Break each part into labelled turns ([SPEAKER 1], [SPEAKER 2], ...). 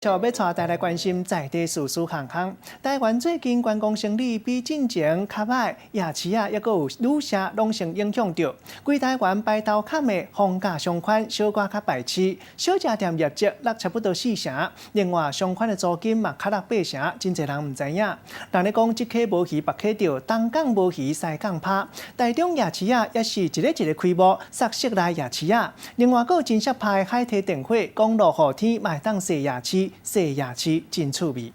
[SPEAKER 1] 就欲帶大家來關心在地事事項項。台灣最近觀光生理比進前較䆀，夜市仔，抑閣有旅社攏受影響著。規台灣排頭崁的房價上懸，小可較敗市，小食店業績落差不多四成。另外，上懸的租金嘛較落八成，真濟人毋知影。人咧講，這溪無魚，別溪釣；東港無魚，西港拋。台中夜市仔也是一个一个開幕，殺室內夜市仔。另外，閣有真適拍的海堤電火，講落雨天嘛會當踅夜市，踅夜市真趣味。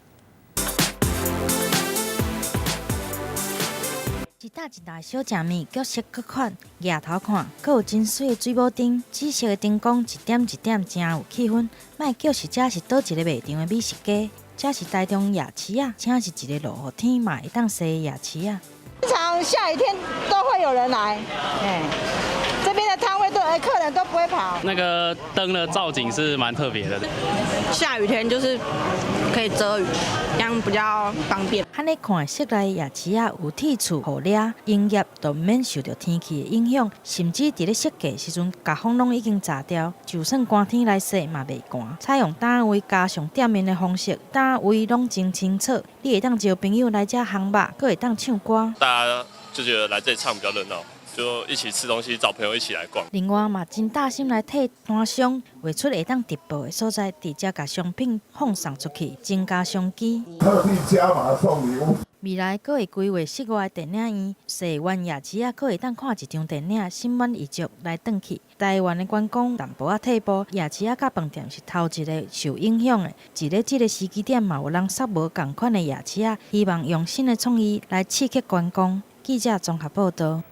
[SPEAKER 2] 一搭一搭小食物，各色各款，蜈頭看，閣有真媠的水母燈，紫色的燈光一點一點，真有氣氛。莫叫是這是佗一个賣場的美食街，這是台中夜市仔，這是一个落雨天嘛會當踅的夜市仔。
[SPEAKER 3] 平常下雨天都會有人來，哎，這邊的攤位都客人都不會跑。
[SPEAKER 4] 那個燈的造景是蠻特別的。
[SPEAKER 5] 下雨天就是可以遮雨，這樣比較方便。
[SPEAKER 2] 按呢看室內夜市仔有鐵厝雨遮，營業就毋免受著天氣的影響，甚至佇咧設計時陣，共風攏已經閘掉，就算寒天來踅嘛袂寒。採用單位加上店面的方式，單位攏真清楚，你會當招朋友來遮烘肉，閣會當唱歌。
[SPEAKER 6] 大家就覺得來這裡唱比較熱鬧，就一起吃東西，找朋友一起來逛。
[SPEAKER 2] 另外嘛，真貼心來替攤商畫出會當直播的所在，直接共商品放送出去，增加商機。
[SPEAKER 7] 特地加碼送禮物。
[SPEAKER 2] 未來閣會規劃室外電影院，踅完夜市仔，閣會當看一場電影，心滿意足來轉去。台灣的觀光淡薄仔退步，夜市仔佮飯店是頭一个受影響的。佇咧這个時機點，嘛有人煞無仝款的夜市仔，希望用新的創意來刺激觀光。記者綜合報導。